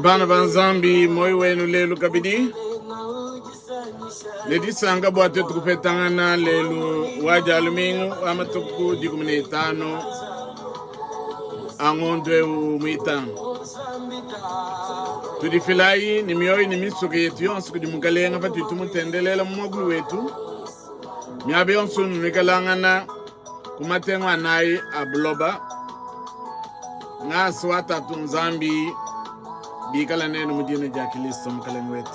Bana ba Nzambi, moyo wenu lelu kabidi ne disanka bua tuetu kupetangana lelu wa dia lumingu wa matuku 15 a ngondo eu muitanu. Tudifilayi ne mioyo ne misuke yetu yonso kudi Mukalenga patudi tumutendelela mu muakulu wetu miaba yonso nuikalangana ku matengu anayi a buloba. Ngasa wa Tatu Nzambi bikala nenu mu dina dia Kilisto Mukalenge wetu.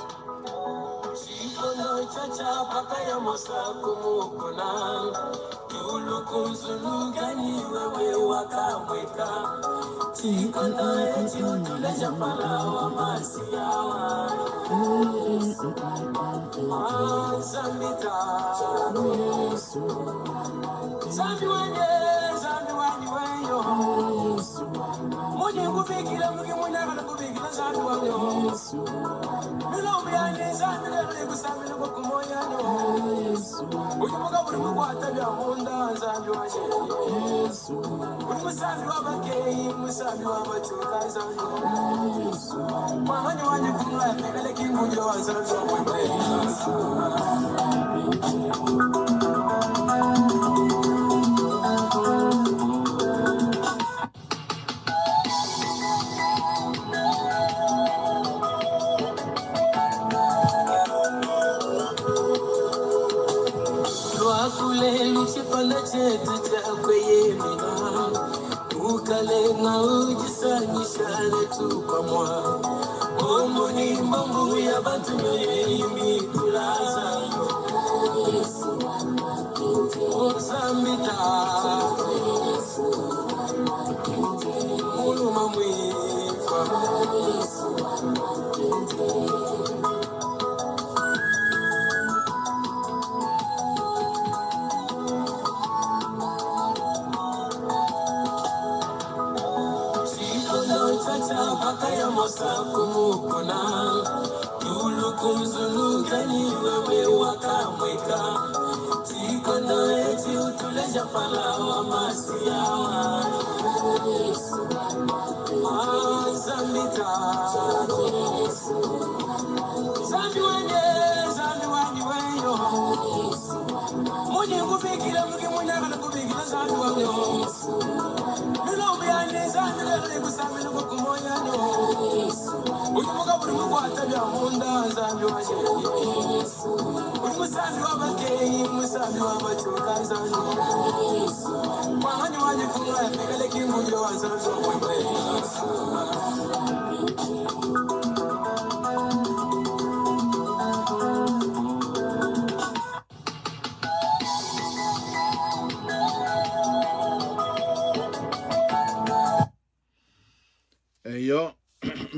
Eyo,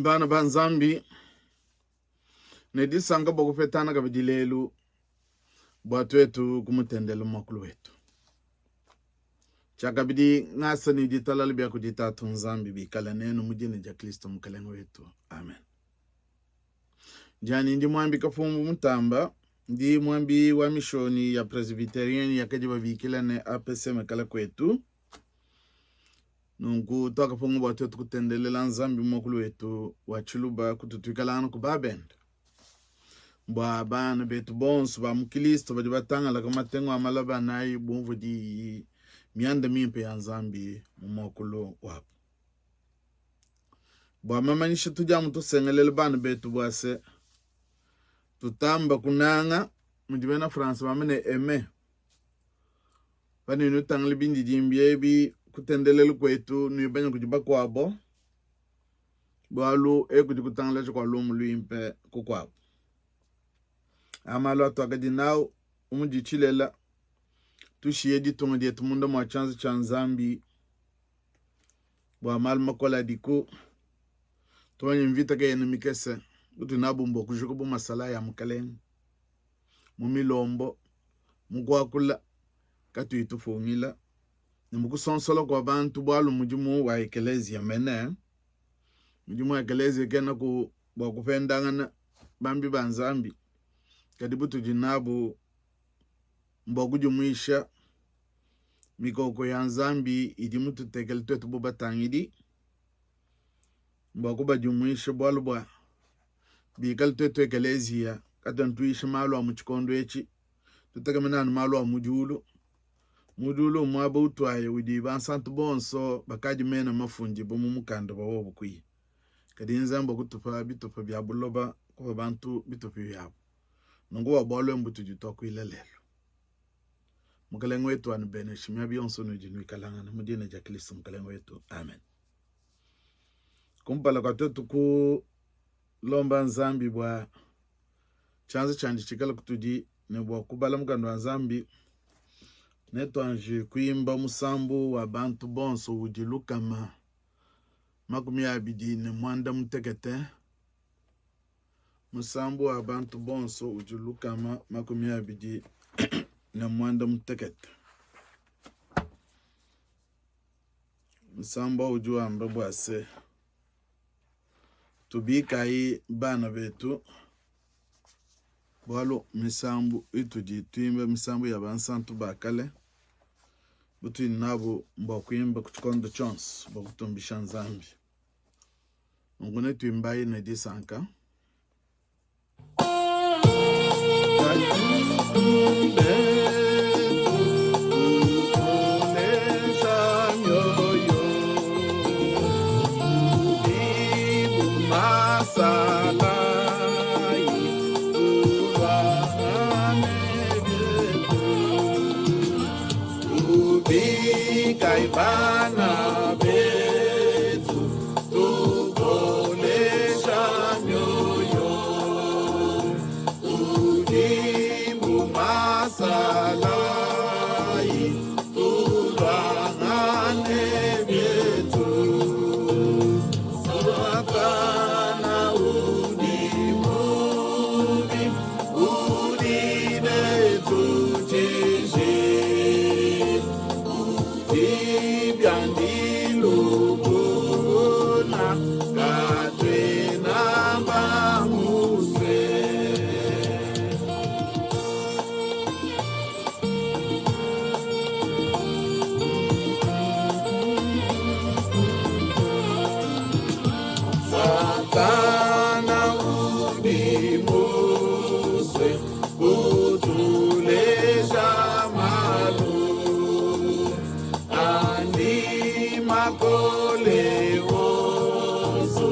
bana ba Nzambi, ne disanka bua kupetana kabidi lelu bua tuetu kumutendela muakulu wetu. Tshiakabidi ngasa ne ditalala bia kudi Tatu Nzambi bikale nenu mu dina dia Kristo Mukelenge wetu. Amen. Dianyi ndi muambi Kapumbu Mutamba, ndi muambi wa mishoni ya Presbyterian yakadi babikila ne APCM kala kwetu. Nunku tuakapunga bua tuetu kutendelela Nzambi mu muakulu wetu wa Tshiluba kututuikalangana ku babende. Bua bana betu bonso ba mu Kilisto badi batangalaka matengu a malaba anayi bumvue diyi mianda mimpe ya Nzambi mu muakulu wabu. Bua mamanyisha tudi amu tusengelela bana betu bua se tutamba kunanga mudi bena France bamba ne aimer panudi nutangila bindidimbi ebi kutendelela kuetu nuibanya kudi bakuabo bualu eku kudi kutangalaja kua lumu luimpe kukuabu. A malu atuakadi nawu mudi tshilela tushiye ditunga dietu munda mua tshianza tshia Nzambi bua malu makole adiku. Tumanye mvita kayena mikese butudi nabu mbua kujuka bu masalayi a Mukalenge mu milombo, mu kuakula katuyi tupungila ne mu kusonsola kua bantu, bualu mudimu wa ekeleziya mene, mudimu wa ekeleziya kena ku bua kupendangana bambi ba Nzambi, kadi butudi nabu mbua kudimuisha. Mikoko ya Nzambi idi mututekele tuetu bu batangidi bua kubadimuisha, bualu bua bikale tuetu ekeleziya katuena tuyisha malu a mu tshikondo etshi, tutekemena anu malu a mu diulu. Mu diulu mmuaba utuaye udi bansantu bonso bakadi mena mafundibue mu mukanda bua bobu kuya. Kadi Nzambi wakutupa bitupa bia buloba, kupa bantu bitupa biabu. Nunku bua bualu ebu tudi tuakuila lelu. Mukelenge wetu anubeneshe miaba yonso nudi nuikalangana mu dina dia Kristo Mukelenge wetu. Amen. Kumpala kua tuetu kulomba Nzambi bua tshianza tshiandi tshikale kutudi ne bua kubala mukanda wa Nzambi, netuanji kuimba musambu wa bantu bonso udi 236. Musambu wa bantu bonso udi 236. Musambu udi wamba bua se, tubikayi bana betu, bualu misambu itudi tuimba misambu ya bansantu ba kale butudi nabu mbua kuimba ku tshikondo tshionso bua kutumbisha Nzambi. Nunku netuimbayi ne disanka. Bana betu tukolesha mioyo tudi mu masalayi tuluangane bietu Satana udi mubi udi netu tshiji Satana udi musue kutuleja malu andi makole onso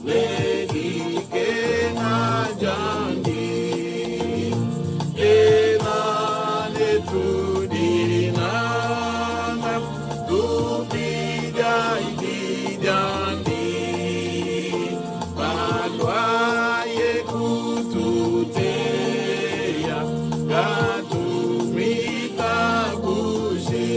ne dikenga diandi ena ne tudinanga tupidia idi diandi paluaye kututeya katumitabuje.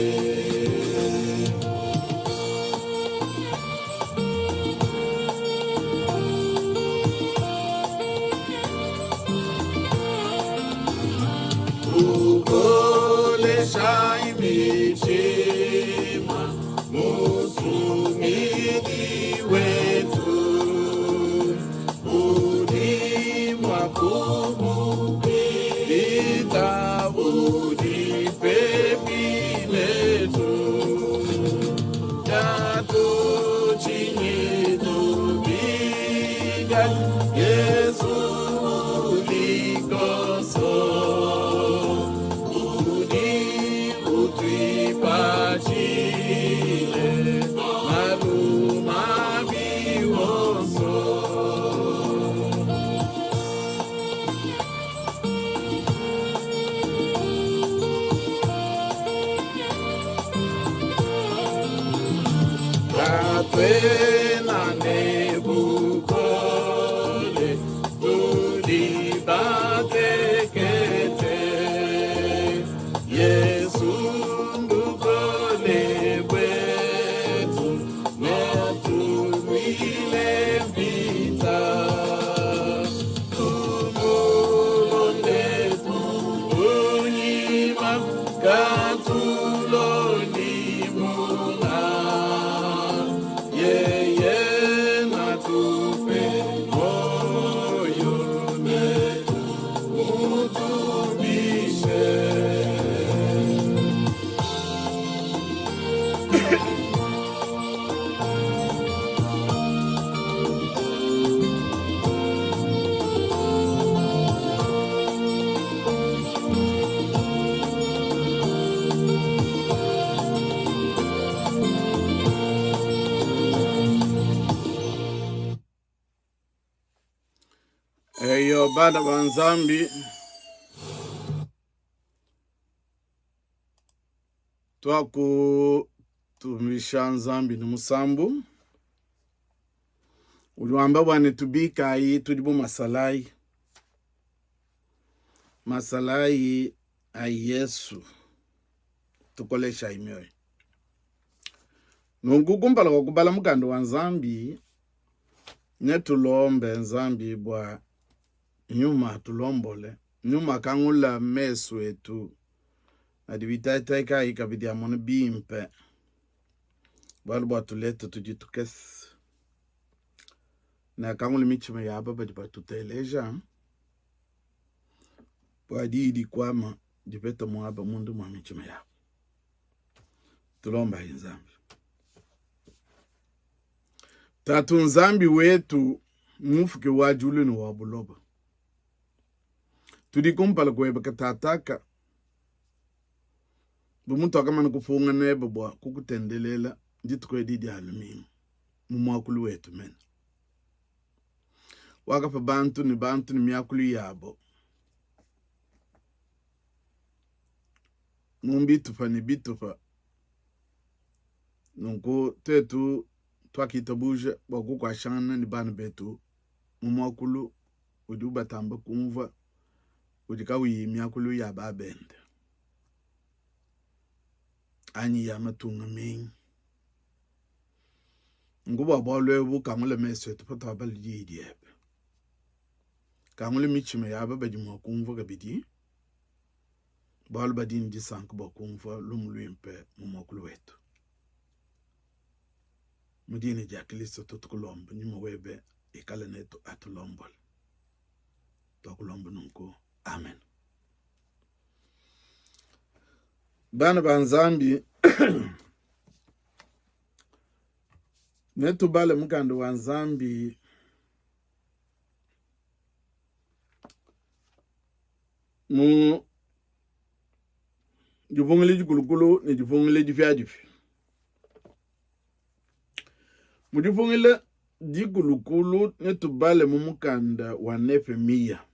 Tukolesha mitshima Musungidi wetu udi mua kumupita udi pepi netu katutshinyi tubika Yesu udi konso udi utuipatshile malu mabi wonso. Katuena ne bukole tudi batekete Yesu mbukole bwetu netulwile mvita tumulonde kunyima katulondi muna yeye natupe moyo netu mutumbishe. Bana ba Nzambi, tuakutumbisha Nzambi ne musambu udi wamba bua ne tubikayi tudi bu masalayi masalayi a Yesu tukoleshayi mioyo. Nunku kumpala kua kubala mukanda wa Nzambi netulombe Nzambi bua nyuma atulombole, nyuma akangula mesu etu adi bitayitayi kayi kabidi amone bimpe, bualu bua tuleta tudi tukese, ne akangule mitshima ya aba badi batuteleja bua diyi dikuama dipeta muaba munda mua mitshima yabu. Tulombayi Nzambi. Tatu Nzambi wetu, Mufuki wa diulu ne wa buloba, tudi kumpala kuebe katataka bu mutuakamana kupunga nebe bua kukutendelela dituku edi dia lumingu mu muakulu wetu mene. Wakapa bantu ne bantu ne miakulu yabo mu bitupa ne bitupa. Nunku tuetu tuakitabuja bua kukuashangana ne bana betu mu muakulu udibu batamba kumvua udi kauyi miakulu ya ba bende anyi ya matunga menyi. Nunku bua bualu ebu kangula mesu etu patuabala diyi diebe, kangula mitshima ya aba badi mua kumvua kabidi, bualu badi ne disanka bua kumvua lumu luimpe mu muakulu wetu. Mu dina dia Kristo tutukulomba, nyuma webe ikale netu atulombole. Tuakulomba nunku, amen. Bana ba Nzambi, netubale mukanda wa Nzambi mu dipungila dikulukulu ne dipungila dipiadipia. Mu dipungila dikulukulu netubale mu mukanda wa Nehemiya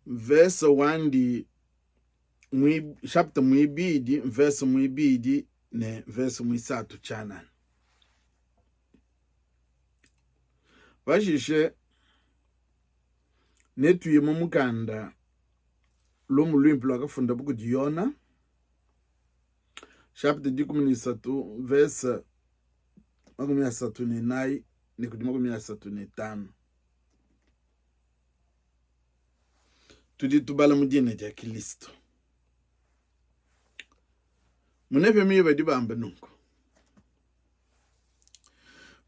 mvese wandi chapitre muibidi mvese muibidi ne mvese muisatu tshianana. Pashishe netuye mu mukanda Lumu luimpe luakafundabu kudi Yona chapitre 13 verse 34 ne kudi 35. Tudi tubala mu dina dia Kilisto. Mu Nehemiya badi bamba nunku.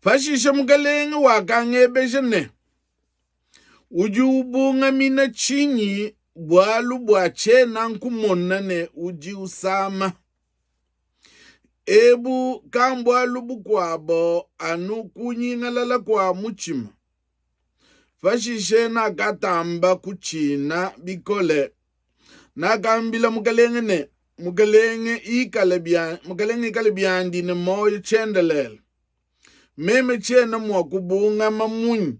Pashishe mukalenge wakangebeja ne, Udi ubungamina tshinyi bualu bua tshiena nkumona ne udi usama? Ebu kambualu bukuabo anu kunyingalala kua mutshima. Pashishe nakatamba kutshina bikole, nakambila mukelenge ne, Mukelenge ikale bia, mukelenge ikale biandi ne muoyo tshiendelele. Meme tshiena mua kubungama munyi?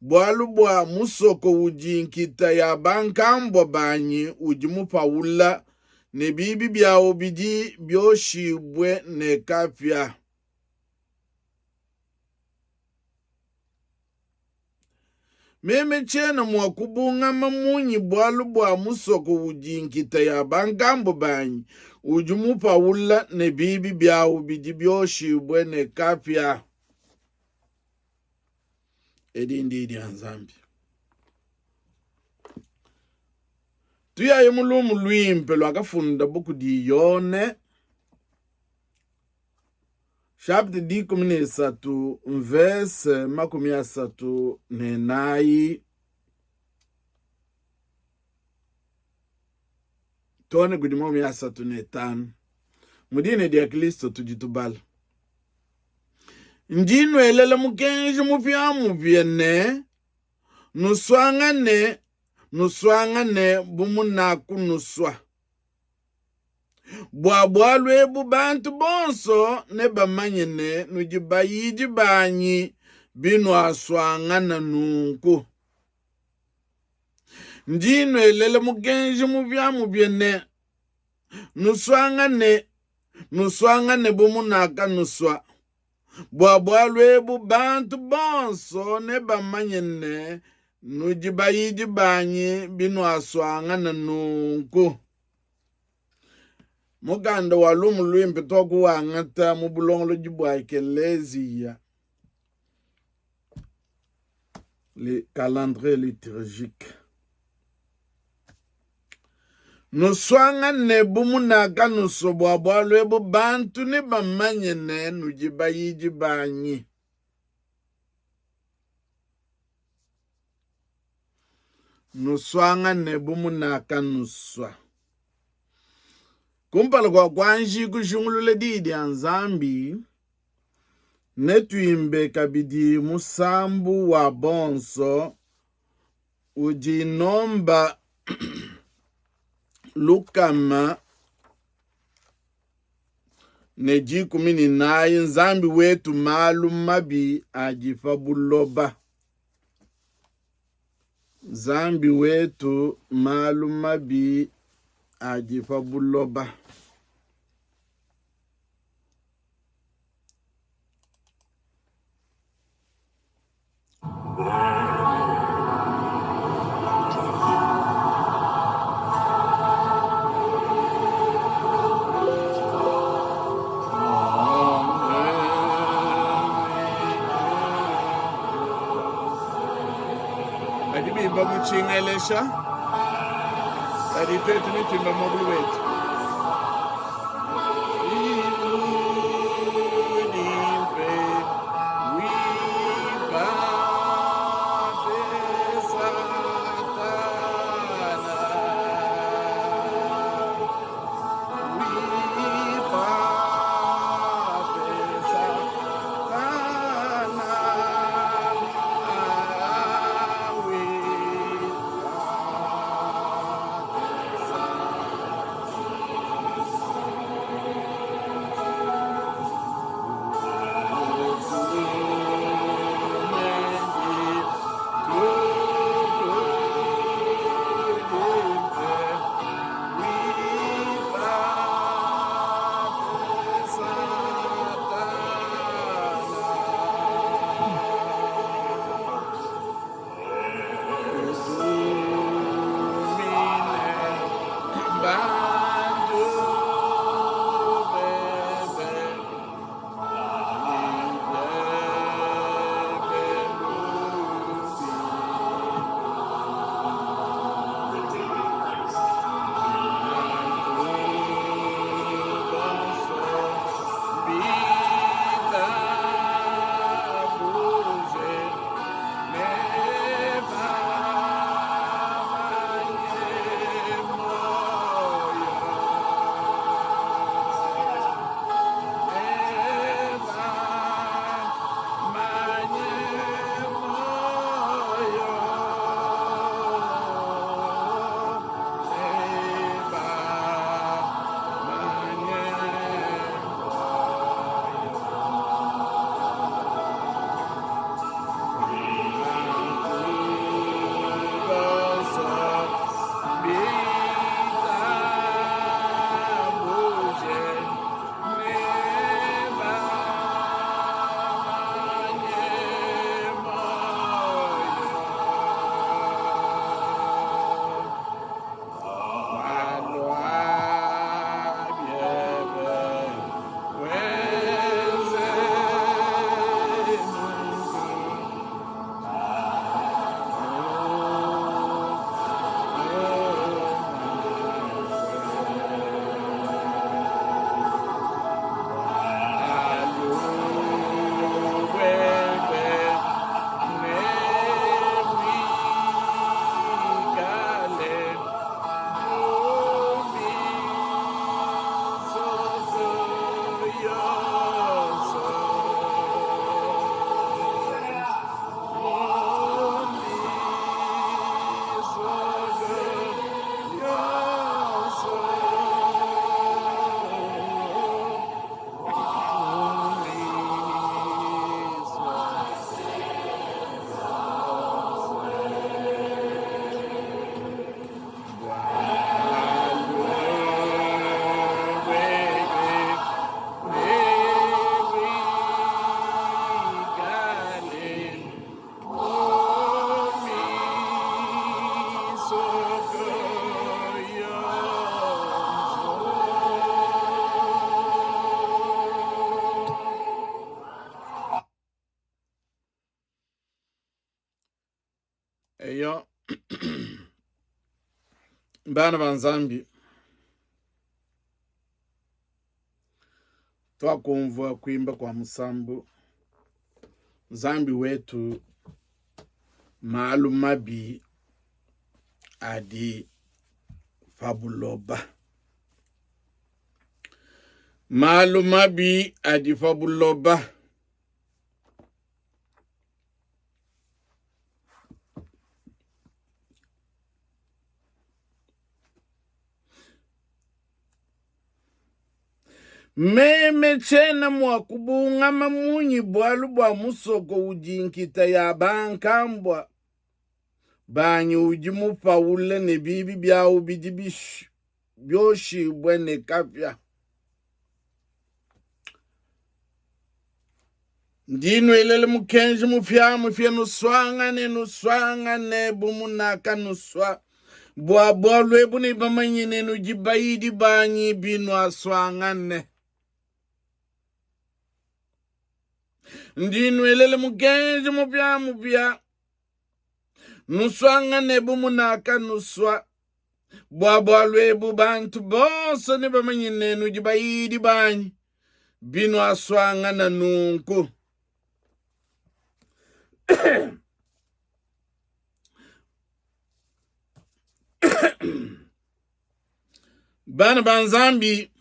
Bualu bua musoko udi nkita ya bankambua banyi udi mupawula, ne biibi biawu bidi bioshibue ne kapia. Meme tshiena mua kubungama munyi bualu bua musoko udi nkita ya bankambua banyi udi mupawula ne biibi biawu bidi bioshibue ne kapia? Edi ndi dia Nzambi. Tuyaye mu lumu luimpe luakafundabu kudi Yone chapitre 13 mvese 34 too ne kudi 35. Mu dina dia Kristo tudi tubala. Ndi nnuelela mukenji mupiamupia ne, nusuangane, nusuangane bu munakunusua. Bua bualu ebu bantu bonso nebamanye ne, nudi bayidi banyi, binuasuangana nunku. Ndi nnuelela mukenji mupiamupia ne, nusuangane, nusuangane bu munakanusua. Bua bualu ebu bantu bonso nebamanye ne, nudi bayidi banyi binuasuangana nunku. Mukanda wa lumu luimpe tuakuwangata mu bulongolodi bua ekeleziya, le calendrier liturgique. Nusuangane bu munakanusua, bua bualu ebu bantu nebamanye ne, nudi bayidi banyi. Nusuangane bu munakanusua. Kumpala kua kuanji kujingulula Diyi dia Nzambi, netuimbe kabidi musambu wa bonso udi nomba 114 Nzambi wetu malu mabi adi pa buloba. Nzambi wetu malu mabi adi pa buloba. Badi bimba mu tshingelesha, kadi tuetu netuimba muakulu wetu. Bana ba Nzambi, tuakumvua kuimba kua musambu Nzambi wetu, malu mabi adi pa buloba. Malu mabi adi pa buloba. Meme tshiena mua kubungama munyi bualu bua musoko udi nkita ya bankambua banyi udi mupawule ne biibi biawu bidi bioshibue ne kapia. Ndi nuelela mukenji mupiamupia, nusuangane, nusuangane bu munakanusua. Bua bualu ebu nebamanye ne nudi bayidi banyi binuasuangane. Ndi nuelela mukenji mupiamupia, nusuangane bu munakanusua. Bua bualu ebu bantu bonso nebamanye ne nudi bayidi banyi binuasuangana nunku. Bana ba Nzambi,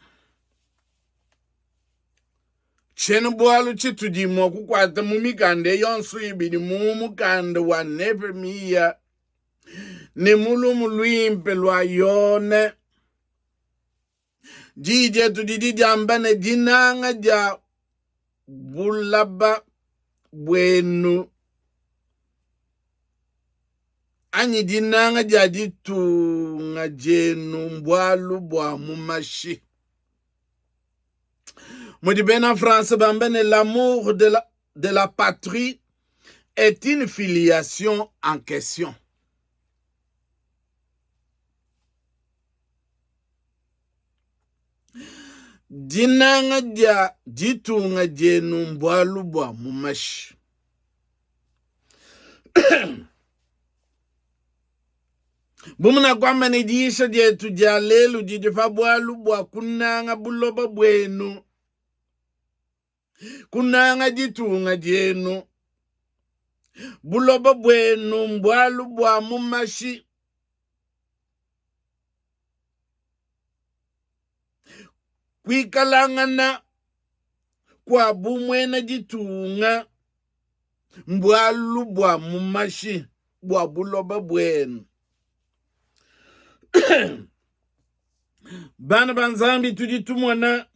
tshiena-bualu tshitudi mua kukuata mu mikanda yonso ibidi mu mukanda wa Nehemiya ne mu lumu luimpe lua Yone. Diyi dietu didi diamba ne, dinanga dia bulaba buenu anyi dinanga dia ditunga dienu mbualu bua mu mashi. Mudi bena France bamba ne, l'amour de la patrie est une filiation en question. Dinanga dia ditunga dienu mbualu bua mu mashi. Bu munakuamba ne diyisha dietu dia lelu didi pa bualu bua kunanga buloba buenu, kunanga ditunga dienu, buloba buenu mbualu bua mu mashi. Kuikalangana kua bu muena ditunga mbualu bua mu mashi bua buloba buenu. Bana ba Nzambi, tudi tumona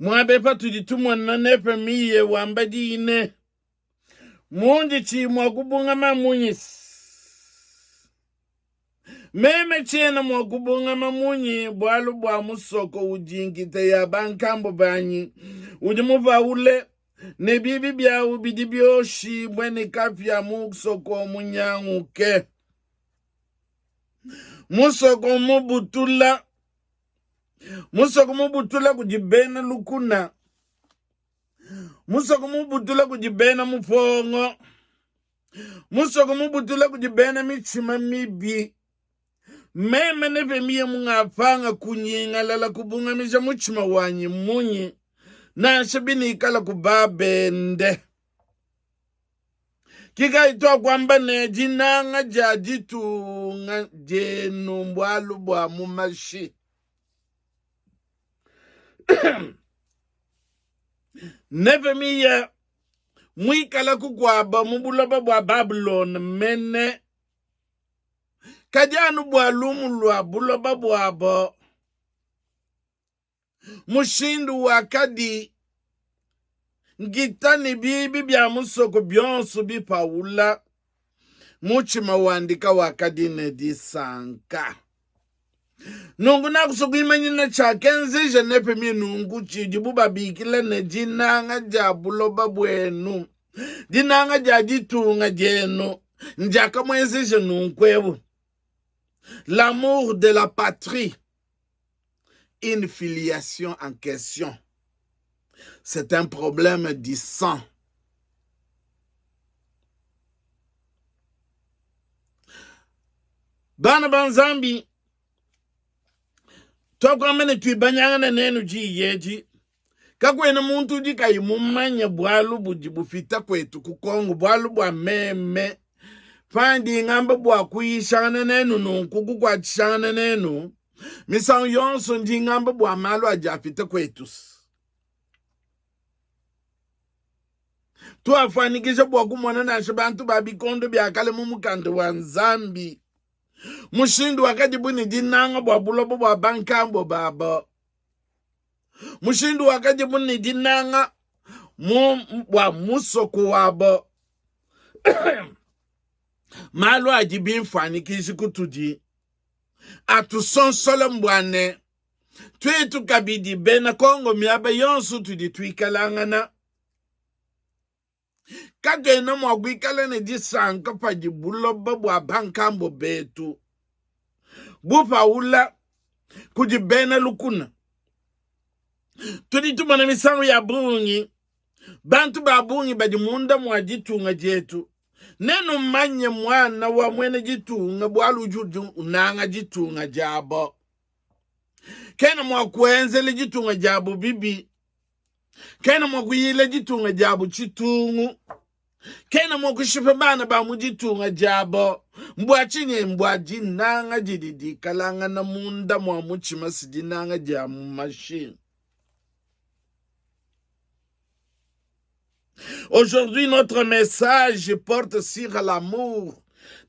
muaba patudi tumona Nehemiya wamba diyi ne, mundi tshiyi mua kubungama munyi? Meme tshiena mua kubungama munyi bualu bua musoko udi nkita ya bankambua banyi, udi mupawule ne bibi biawu bidi bioshibue ne kapia, musoko munyanguke, musoko mubutula, musoko mubutula kudi bena lukuna, musoko mubutula kudi bena mupongo, musoko mubutula kudi bena mitshima mibi. Meme Nehemiya mungapanga kunyingalala kubungamija mutshima wanyi munyi, nansha binikala ku babende? Kikayi tuakuamba ne dinanga dia ditunga dienu mbualu bua mu mashi. Nehemiya muikala kukuaba mu buloba bua Babulona mene, kadi anu bua lumu lua buloba buabo, mushindu wakadi nkita ne bibi bia musoko bionso bipawula, mutshima wandi kawakadi ne disanka. Nunku nakusua kuimanyina tshiakenzeja Nehemiya nunku, tshidibu babikila ne dinanga dia buloba buenu, dinanga dia ditunga dienu, ndiakamuenzeja nunku eu. L'amour de la patrie, une filiation en question. C'est un problème du sang. Bana ba Nzambi, Tuakuamba ne tuibanyangana nenu diyi edi, kakuena muntu udi kayi mumanye bualu budi bupita kuetu ku Kongo, bualu bua meme pandi ngamba bua kuyishangana nenu nunku, kukuatshishangana nenu misangu yonso, ndi ngamba bua malu adi apita kuetu. Tuafuanyikija bua kumona nansha bantu ba bikondo bia kale mu mukanda wa Nzambi mushindu wakadibu ne dinanga bua buloba bua bankambua babo, mushindu wakadibu ne dinanga mu bua musoko wabo. Malu adi bimfuanyikiji kutudi atusonsola mbua ne tuetu kabidi bena Kongo miaba yonso tudi tuikalangana Katuena mua kuikala ne disanka padi buloba bua bankambua betu bupawula kudi bena lukuna. Tudi tumona misangu ya bungi bantu ba bungi badi munda mua ditunga dietu. Nenumanye muana wa muena ditunga bualu udi unanga ditunga diabo. Kena mua kuenzela ditunga diabo bibi. Kena mua kuyila ditunga diabu tshitungu. Kena mua kushipa bana ba mu ditunga diabo. Mbua tshinyi? Mbua dinanga didi dikalangana munda mua mutshima, si dinanga dia mu mashi. Aujourd'hui, notre message porte sur l'amour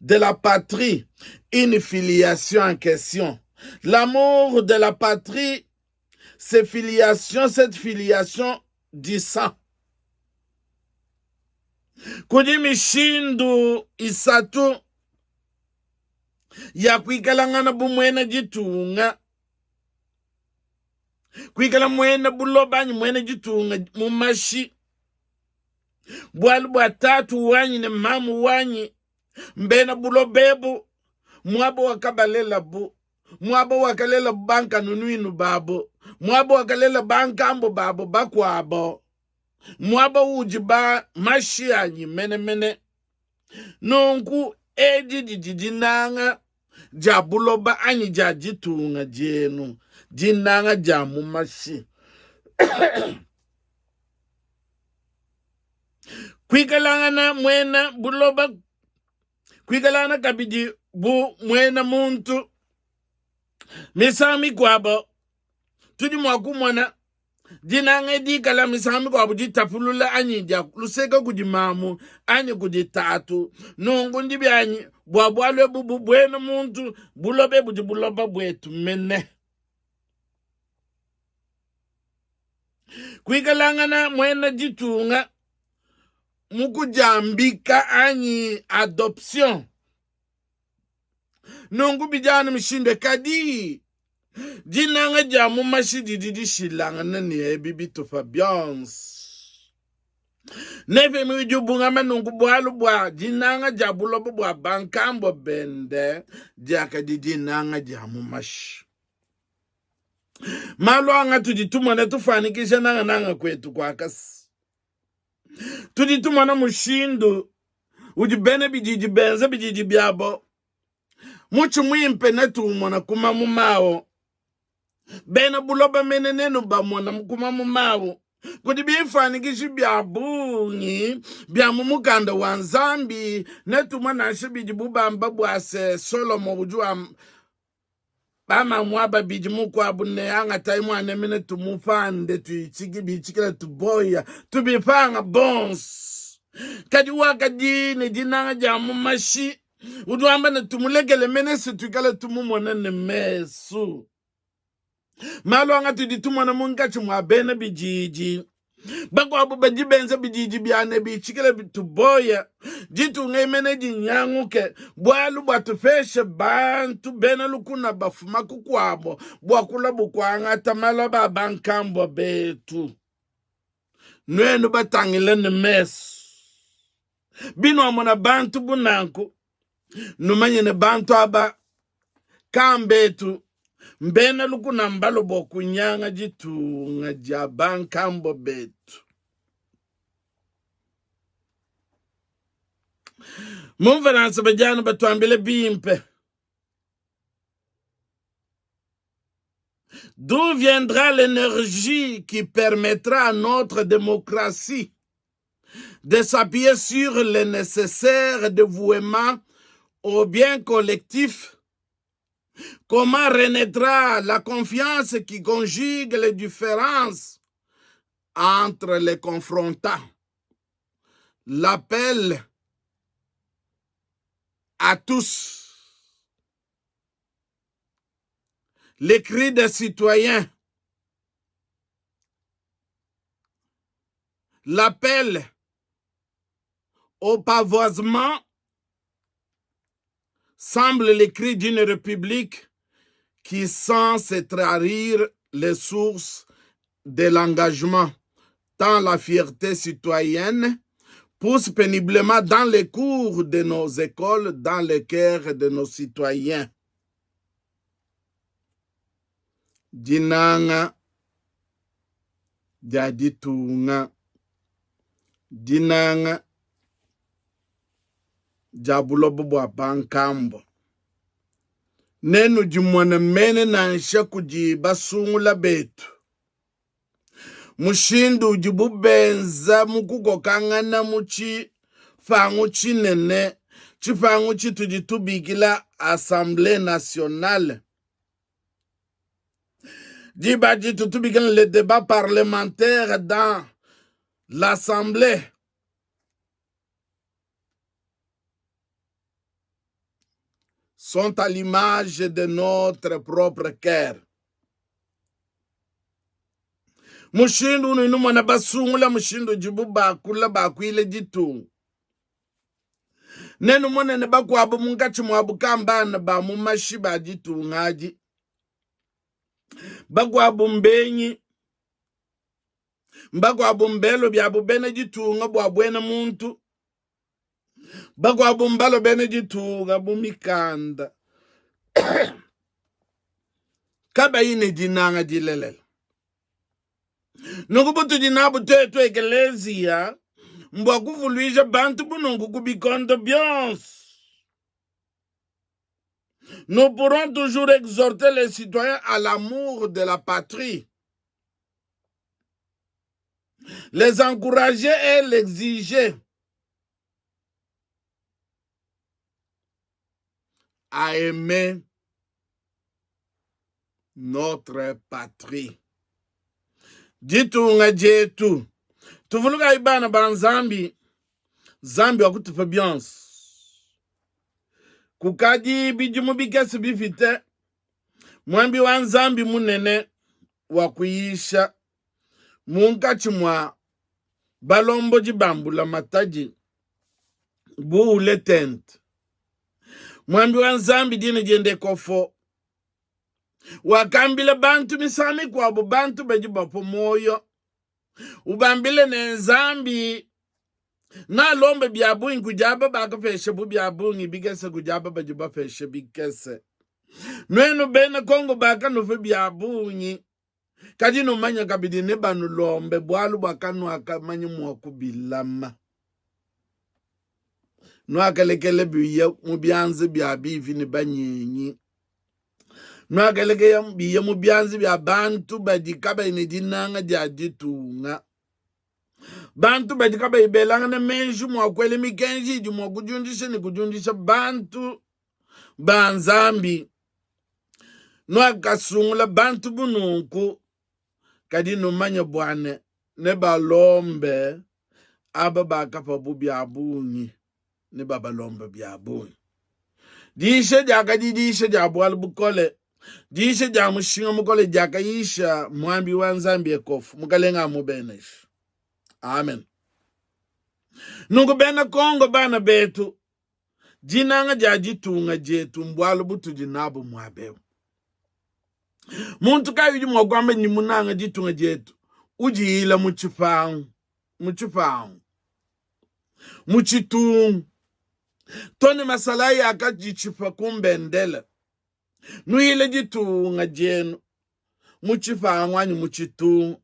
de la patrie, une filiation en question. L'amour de la patrie, c'est filiation, cette filiation du sang. Kudi mishindu isatu ya kuikalangana bu muena ditunga, kuikala muena buloba anyi muena ditunga mu mashi, bualu bua tatu wanyi ne mamu wanyi mbena buloba ebu, muaba wakabalelabu muaba wakalela bankanunuinu babo, muaba wakalela bankambo babo bakuabo, muaba udi ba mashi anyi menemene. Nunku edi didi dinanga dia buloba anyi dia ditunga dienu, dinanga dia mu mashi. Kuikalangana muena buloba kuikalangana kabidi bu muena muntu. Misangu mikuabo tudi mua kumona dinanga dikala misangu mikuabo ditapulula anyi dia luseka kudi mamu anyi kudi tatu. Nunku ndi bianyi bua bualu ebu bu buena muntu, buloba budi buloba buetu mene. Kuikalangana muena ditunga mu kudiambika anyi adoption. Nunku bidi anu mishindu, kadi dinanga dia mu mashi didi dishilangana ne ebi bitupa bionso. Nefemi udi ubungama nunku bualu bua dinanga dia buloba bua bankambua bende diakadi dinanga dia mu mashi. Malu anga tudi tumona tufuanyikija nangananga kuetu kuakasi. Tudi tumona mushindu udi bena bididi benza bididi biabo. Mutshi muimpe netuumona ku mamuma awo. Bena buloba mene nenubamona ku mamuma awo. Kudi bifuanyikiji bia bungi bia mu mukanda wa Nzambi, netumona nansha bidibu bamba bua se Solomo udi bamamu ababidi mukuabu ne angatayi muana mene tumupande tuitshiki bitshikila tuboya tubipanga bonso kadi wakadi ne dinanga dia mu mashi udi wamba ne tumulekele mene se tuikale tumumona ne mesu Malu anga tudi tumona munkatshi mua bena bididi bakuabu badi benza bididi bia ne bitshikila tuboya ditunga imene dinyanguke bualu bua tupeshe bantu bena lukuna bafuma kukuabo bua kulabu kuangata malaba a bankambua betu. Nuenu batangile ne mesu binuamona bantu bu nanku, numanye ne bantu aba kambetu mbena lukuna mbalue bua kunyanga ditunga dia bankambua betu. Mu Mfualansa badi anu batuambile bimpe. D'où viendra l'énergie qui permettra à notre démocratie de s'appuyer sur le nécessaire dévouement au bien collectif? Comment renaîtra la confiance qui conjugue les différences entre les confrontants? L'appel à tous, les cris des citoyens, l'appel au pavoisement semble les cris d'une république qui sent se trahir les sources de l'engagement, tant la fierté citoyenne pousse péniblement dans les cours de nos écoles, dans les cœurs de nos citoyens. Dinanga dia ditunga, dinanga dia buloba bua bankambua. Nenudimone mene nansha kudi basungula betu, mushindu udibu benza mu kukokangana mu tshipangu tshinene, tshipangu tshitudi tubikila Assemblee nationale. Diba ditu tubikila le débat parlementaire dans l'Assemblée. Sont à l'image de notre propre cœur. Mushindu unudi numona basungula mushindu udibu bakula bakuile ditunga, nenumone ne bakuabu munkatshi muabu ka mbana ba mu mashi ba ditunga adi, bakuabu mbenyi, mbakuabu mbelo biabu bena ditunga bua buena muntu, bakuabu mbalo bena ditunga bu mikanda kabayi ne dinanga dilelela. Nunku butudi nabu tuetu ekeleziya mbua kuvuluija bantu bu nunku ku bikondo bionso. Nous pourrons toujours exhorter les citoyens à l'amour de la patrie, les encourager et l'exiger à aimer notre patrie. Ditunga dietu. Tuvulukayi bana ba Nzambi, Nzambi wakutupa bionso. Kukadi bidimu bikese bipite, muambi wa Nzambi munene wa kuyisha munkatshi mua balombodi ba mbulamatadi buule tente. Muambi wa Nzambi dina diende Kofo wakambila bantu misangu mikuabu bantu badi bapua muoyo, ubambile ne, Nzambi nalombe bia bungi kudi aba bakapeshabu bia bungi bikese kudi aba badi bapesha bikese. Nuenu bena Kongo bakanupa bia bungi, kadi numanye kabidi ne banulombe bualu bua kanuakamanya mua kubilama. Nuakalekela biya mu bianza bia bivi ne banyengi. Nuakalekela biya mu bianza bia bantu badi kabayi ne dinanga dia ditunga, bantu badi kabayi belangana meji mua kuela mikenji idi mua kudiundisha ne kudiundisha bantu ba Nzambi. Nuakasungula bantu bu nunku, kadi numanye bua ne nebalombe aba bakapabu bia bungi, nebabalombe bia bungi. Diyisha diakadi diyisha dia bualu bukole, diyisha dia mushinga mukole diakayisha muambi wa Nzambi Ekofu. Mukalenge amubeneshe. Amen. Nunku bena Kongo, bana betu, Dinanga dia ditunga dietu mbualu butudi nabu muaba eu. Muntu kayi udi mua kuamba ndi munanga ditunga dietu udiyila mu tshipangu, mu tshipangu, mu tshitungu to ne masalayi akaditshipa ku mbendele. Nuyile ditunga dienu mu tshipangu anyi mu tshitungu.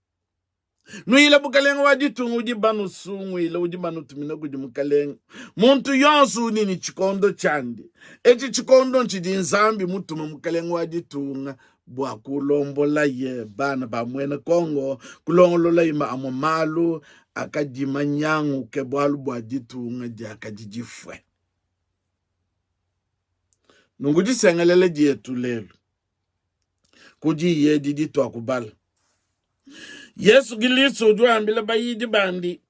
Nuyile bukalenge wa ditunga udi banusunguile, udi banutumina kudi mukalenge. Muntu yonso udi ne tshikondo tshiandi. Etshi tshikondo ntshidi Nzambi mutume mukalenge wa ditunga. bua kulombolaye bana ba muena Kongo, kulongololaye amue malu akadi manyanguke bualu bua ditunga diakadi difue. Nunku disengelela dietu lelu ku diyi edi dituakubala, Yesu Kilisto udi wambila bayidi bandi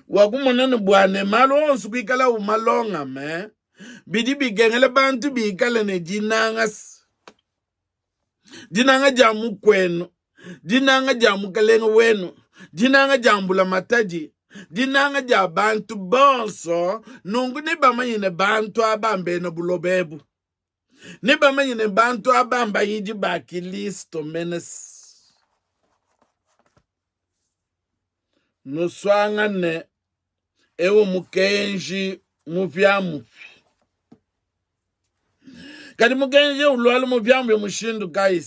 wakumona ne bua ne malu onso kuikalawu malongame, bidi bikengela bantu bikale ne dinanga, dinanga dia mukuenu, dinanga dia mukalenge wenu, dinanga dia mbulamatadi, dinanga dia bantu bonso. Nunku nebamanye ne bantu aba mbena buloba ebu, nebamanye ne bantu aba mbayidi ba Kilisto mene. Nusuangane, eu mukenji mupiamupia. Kadi mukenji eu ulualu mupiamupia mushindu kayi?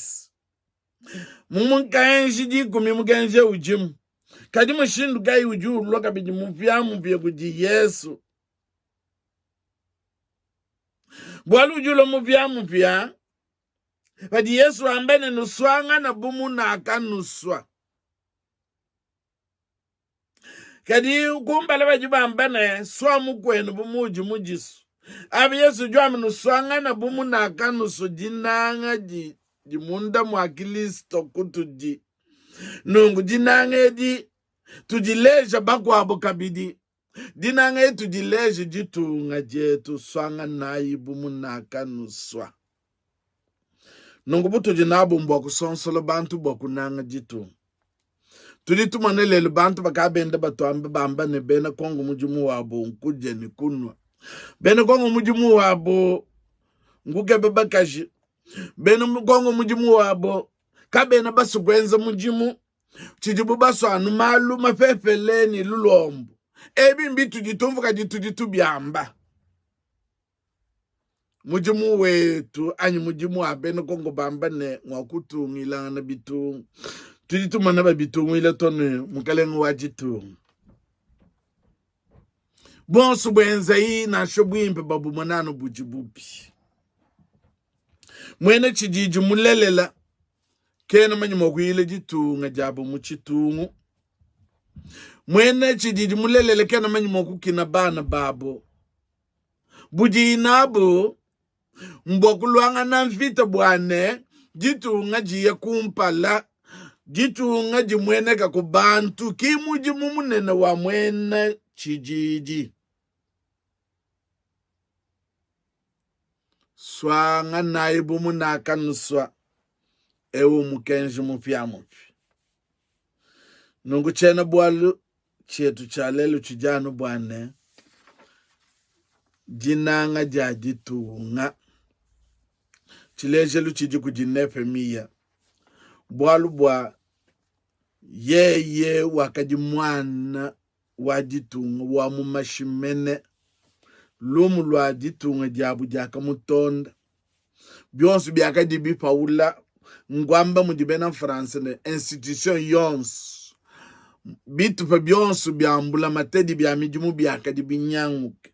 Mu mukenji dikumi mukenji eu udimu. Kadi mushindu kayi udi ulua kabidi mupiamupia kudi Yesu? Bualu udi ulua mupiamupia padi Yesu wamba ne, nusuangana bu munakanusua. Kadi kumpala badi bamba ne, sua mukuenu bu muudi mudisu. Apa Yesu udi wamba nusuangana bu munakanusu dinanga didi munda mua Kristo kutudi. Nunku dinanga edi tudileja bakuabo kabidi. Dinanga edi tudileje ditunga dietu, suanganayi bu munakanusua. Nunku butudi nabu mbua kusonsola bantu bua kunanga ditunga. Tudi tumona lelu bantu bakabenda batuamba bamba ne bena Kongo mudimu wabu nkudia ne kunua. Bena Kongo mudimu wabu nkukeba bakaji. Bena Kongo mudimu wabu kabena basue kuenza mudimu, tshidibu basue anu malu mapepele ne lulombo. Ebi mbitudi tumvua kadi tudi tubiamba. Mudimu wetu anyi mudimu wa bena Kongo bamba ne ngua kutungilangana bitungu. Tudi tumona babitunguila to ne mukalenge wa ditunga. Bonso buenzayi nansha buimpe babumona anu budi bubi. Muena tshididi mulelela kena manya mua kuyila ditunga diabu mu tshitungu. Muena tshididi mulelela kena manya mua kukina bana babo. Budiyi nabu mbua kuluangana mvita bua ne, ditunga diye kumpala, ditunga dimueneka ku bantu. Ki mudimu munene wa muena tshididi. Suanganayi bu munakanusua, eu mmukenji mupiamupia. Nunku tshiena-bualu tshietu tshia lelu tshidi anu bua ne, dinanga dia ditunga. Tshilejelu tshidi kudi Nehemiya, bualu bua yeye wakadi muana wa ditunga wa mu mashi mene. Lumu lua ditunga diabu diakamutonda. Bionso biakadi bipaula, nkuamba mudi bena France ne institution yonso, bitupa bionso bia mbulamatadi bia midimu biakadi binyanguke,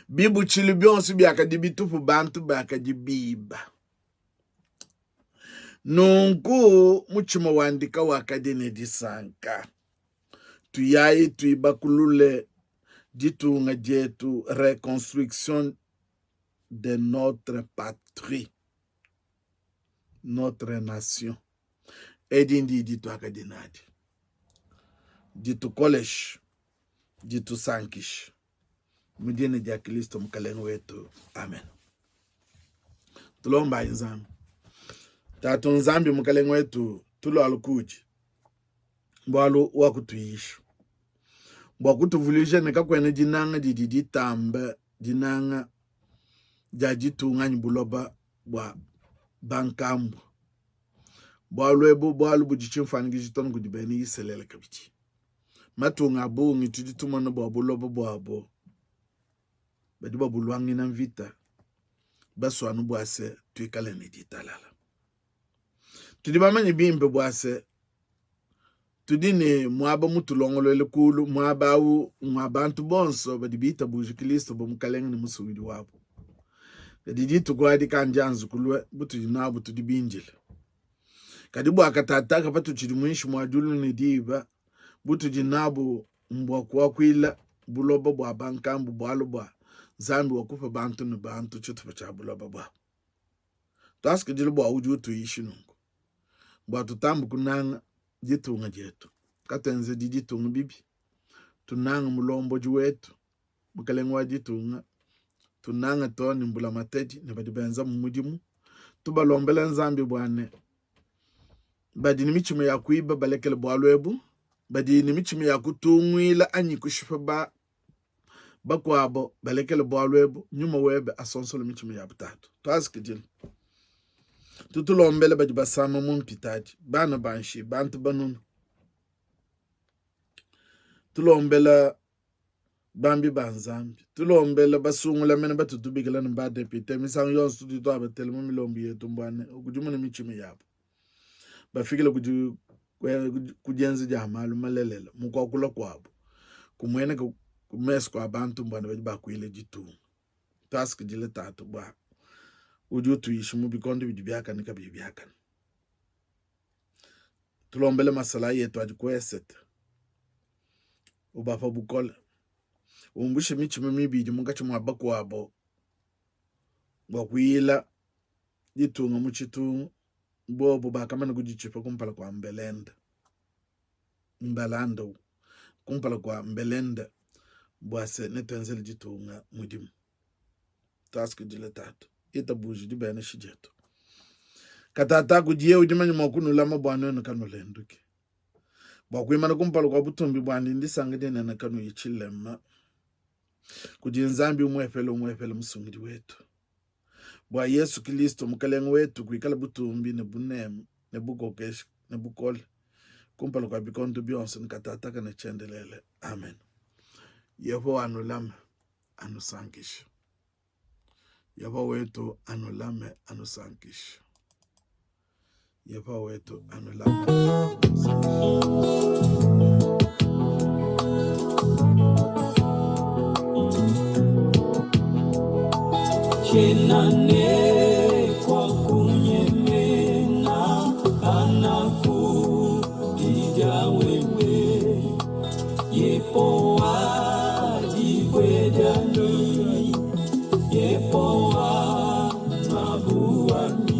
bibutshilu bionso biakadi bitupu, bantu bakadi biba. Nunku mutshima wandi kawakadi ne disanka. Tuyayi tuibakulule ditunga dietu, reconstruction de notre patrie, notre nation. Edi ndi dituakadi nadi, ditukoleshe, ditusankishe mu dina dia Kristo Mukalenge wetu, amen. Tulombayi Nzambi. Tatu Nzambi Mukalenge wetu, tulualu kudi bualu wakutuyisha bua kutuvuluija ne kakuena dinanga didi ditamba dinanga dia ditunga anyi buloba bua bankambua. Bualu ebu bualu budi tshimfuanyikiji too ne kudi bena Isalele kabidi. Matunga a bungi tudi tumona bua buloba buabo badi babuluangina mvita, basua anu bua se tuikale ne ditalala. Tudi bamanye bimpe bua se tudi ne muaba mutulongoluele kulu, muaba au ngua bantu bonso badi bitabuje Kristo bu Mukalenge ne Musungidi wabu. Kadi dituku adi kandianzu kulua, butudi nabu tudi bindile. Kadi bua katataka patutshidi muinshi mua diulu ne diba, butudi nabu mbua kuakuila buloba bua bankambu, bualu bua Nzambi wakupa bantu ne bantu tshitupa tshia buloba buabu. Tuasakidila bua udi utuyisha nunku, bua tutambe kunanga ditunga dietu, katuenzedi ditunga bibi, tunange mulombodi wetu, mukalenge wa ditunga, tunange too ne mbulamatadi ne badi benzamu mudimu, tubalombele Nzambi bua ne badi ne mitshima ya kuiba balekele bualu ebu, badi ne mitshima ya kutunguila anyi kushipa ba bakuabo balekele bualu ebu, nyuma webe asonsole mitshima yabu. Tatu, tuasakidila. Tutulombele badi basama mu mpitadi, bana ba nshi, bantu banunu. Tulombela bambi ba Nzambi, tulombela basungula mene batu tubikila ne badepite. Misangu yonso tudi tuabatela mu milombu yetu mbua ne ukudimune mitshima yabu, bafikile kudi ku dienza dia malu malelela mu kuakula kuabu, kumueneka ku mesu kua bantu mbua ne badi bakuila ditunga. Tuasakidile Tatu bua udi utuyisha mu bikondo bidi biakane kabiyi biakane. Tulombele masalayi etu adi ku esete, ubapa bukole, umbushe mitshima mibi idi munkatshi mua bakuabo bua kuyila ditunga mu tshitungu, bobu bakamana kuditshipa kumpala kua mbelenda mbalanda kumpala kua mbelenda bua se netuenzele ditunga mudimu. Tuasakidila Tatu, itabuji dibenesha dietu. Katata kudiye udi manya mua kunulama bua nuenu kanulenduki, bua kuimana kumpala kua butumbi buandi ndisanka dinene kanuyi tshilema kudi Nzambi umuepele umuepele Musungidi wetu, bua Yesu Kilisto Mukelenge wetu kuikala butumbi ne buneme ne bukokeshi ne bukole kumpala kua bikondo bionso ne katataka ne tshiendelele. Amen. Yehowa anulame anusankishe. Yehowa wetu anulame anusankishe. Yehowa wetu anulame anusankishe. Tshiena ne kua kunyemena panakupidia wewe, Yehowa dibue dianyi, Yehowa ngabu wanyi.